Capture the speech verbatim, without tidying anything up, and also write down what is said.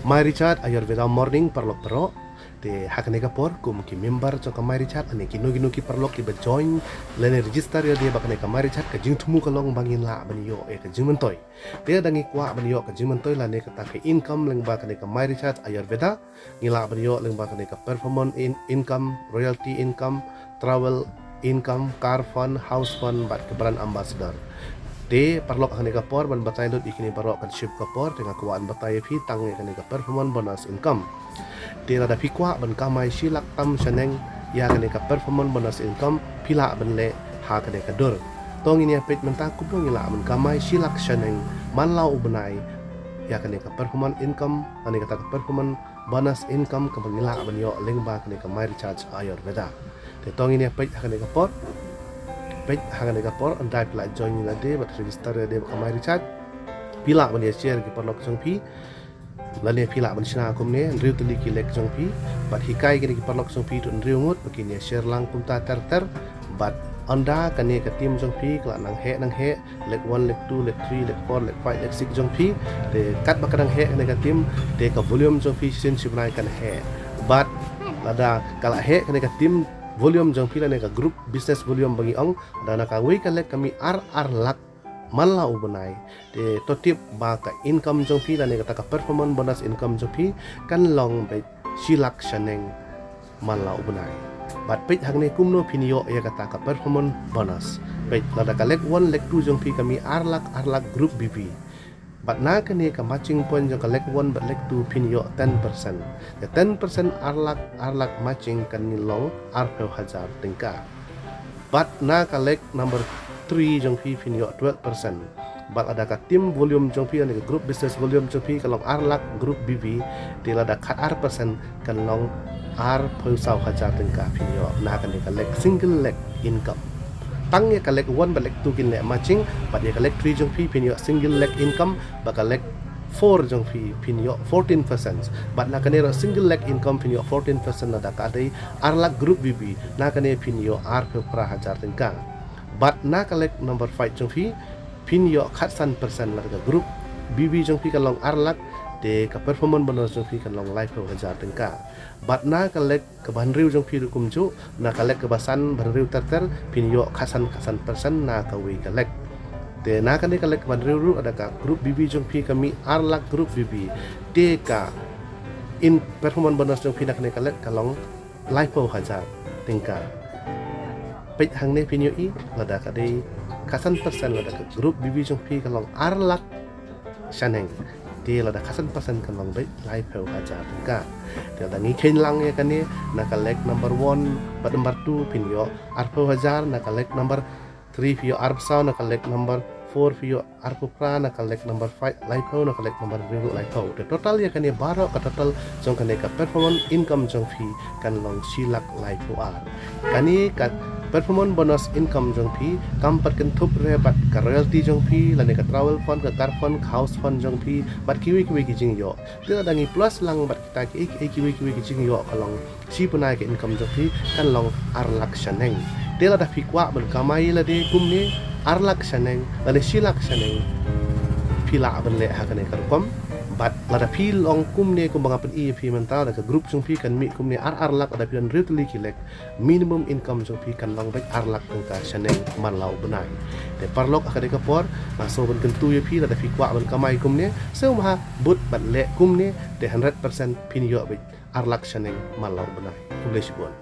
My Recharge Ayurveda Morning, paralok baroh. Te ha kane ka por kum ki member jong ka My Recharge, lane kino kino ki paralok kiba join lane register ïa lade bad kane ka My Recharge, ka jingthmu ka long ba ngin lah ban ïoh ïa ka jingmyntoi. Te lada ngi kwah ban ïoh ka jingmyntoi lane kata ka income lyngba kane ka My Recharge Ayurveda, ngi lah ban ïoh lyngba kane ka performance in-, income, royalty income, travel income, car fund, house fund bad ka brand ambassador. Te paralok, ha kane ka por ban batai lut ïa kine baroh kan shim ka por, te nga kwah ban batai ïa phi tang ïa kane ka performance bonus income. Te lada phi kwah ban kamai shi lak tam shaneng ïa kane ka performance bonus income, phi lah ban leh ha kane ka dur. To ngin ïa peit mynta kumno ngi lah ban kamai shi lak shaneng man la u bnai ïa kane ka performance income, kane kata ka performance bonus income kaba ngi lah ban ïoh lyngba kane ka My Recharge Ayurveda. Te to ngin ïa peit ha kane ka por. Peit ha kane ka por, ynda phi la join ïa lade bad register ïa lade bad ka My Recharge, phi lah ban ïa share ki paralok jong phi, lane phi lah ban shna kumne hynriew tylli ki lek jong phi bad hikai kine ki paralok jong phi tu hynriew ngut ba kin ïa share lang kumta ter ter. Bad ynda kane ka team jong phi ka la nang heh nang heh, lek one, lek two, lek three, lek four, lek five, lek six jong phi, te katba ka dang heh kane ka team, te ka volume jong phi shisien shi bnai kan heh. Bad lada ka la heh kane ka team volume jong phi lane ka group business volume ba ngi ong, lada na kawei ka lek ka mih ar ar lak man la u bnai, te to tip ba ka income jong phi lane kata ka performance bonus income jong phi kan long beit shi lak shaneng man la u bnai. Bad peit hangne kumno phin ïoh ïa kata ka performance bonus. Peit, lada ka lek one, lek two jong phi ka mih ar lak, ar lak group B V. Bad na kane ka matching point jong ka lek one bad lek two phin ïoh ten percent. Te ten percent ar lak, ar lak matching kan long arphew hajar tyngka. Bad na ka lek number three jong phi phin ïoh twelve percent. Bad lada ka team volume jong phi, lane ka group business volume jong phi ka long ar lak group B V, te lada khat ar percent kan long arphew saw hajar tyngka phin ïoh na kane ka lek single lek income. Tang ïa ka lek one bad lek two kin leh matching, bad ïa ka lek three jong phi phin ïoh single lek income, bad ka lek four jong phi phin ïoh fourteen percent. Bad na kane ruh single lek income phin ïoh fourteen percent lada ka dei ar lak group B V, na kane phin ïoh arphew phra hajar tyngka. Bad na ka lek number five jong phi phin ïoh khatsan percent lada ka group B V jong phi kan long ar lak, te ka performance bonus jong phi kan long laiphew hajar tyngka. Bad na ka lek kaba hynriew jong phi ruh kumjuh, na ka lek kaba san, ba hynriew ter ter, phin ïoh khatsan khatsan percent na kawei ka lek. Te na kane ka lek kaba hynriew ruh lada ka group B V jong phi ka mih ar lak group B V, te ka in performance bonus jong phi na kane ka lek ka long laiphew hajar tyngka. Peit hangne phin ïohi, lada ka dei khatsan percent lada ka group B V jong phi ka long ar lak shaneng, te lada khatsan percent kan long beit laiphew hajar tyngka. Te lada ngi kheiñ lang ïa kane, na ka lek number one bad number two phin ïoh arphew hajar, na ka lek number three phi ïoh arphew saw, na ka lek number four phi ïoh arphew phra, na ka lek number five laiphew, na ka lek number hynriew laiphew. Te total ïa kane baroh ka total jong kane ka performance income jong phi kan long shi lak laiphew ar. Kane ka performance bonus income jong phi kam pat kynthup re bad ka royalty jong phi, lane ka travel fund, ka car fund, ka house fund jong phi, bad kiwei kiwei ki jingïoh. Te lada ngi plus lang bad kita kiei kiei kiwei kiwei ki jingïoh ka long shi bnai ka income jong phi kan long ar lak shaneng. Te lada phi kwah ban kamai lade kumne ar lak shaneng, lane shi lak shaneng, phi lah ban leh ha kane ka rukom. Bad lada phi long kumne kumba nga pyni ïa phi mynta, lada ka group jong phi kan mih kumne ar ar lak, lada phi don hynriew tylli ki lek, minimum income jong phi kan long beit ar lak tyngka shaneng man la u bnai. Te paralok, ha kane ka por nga sngew ban kyntu ïa phi, lada phi kwah ban kamai kumne, sngewbha bud bad leh kumne, te hundred percent phin ïoh beit ar lak shaneng man la u bnai. Khublei shibun.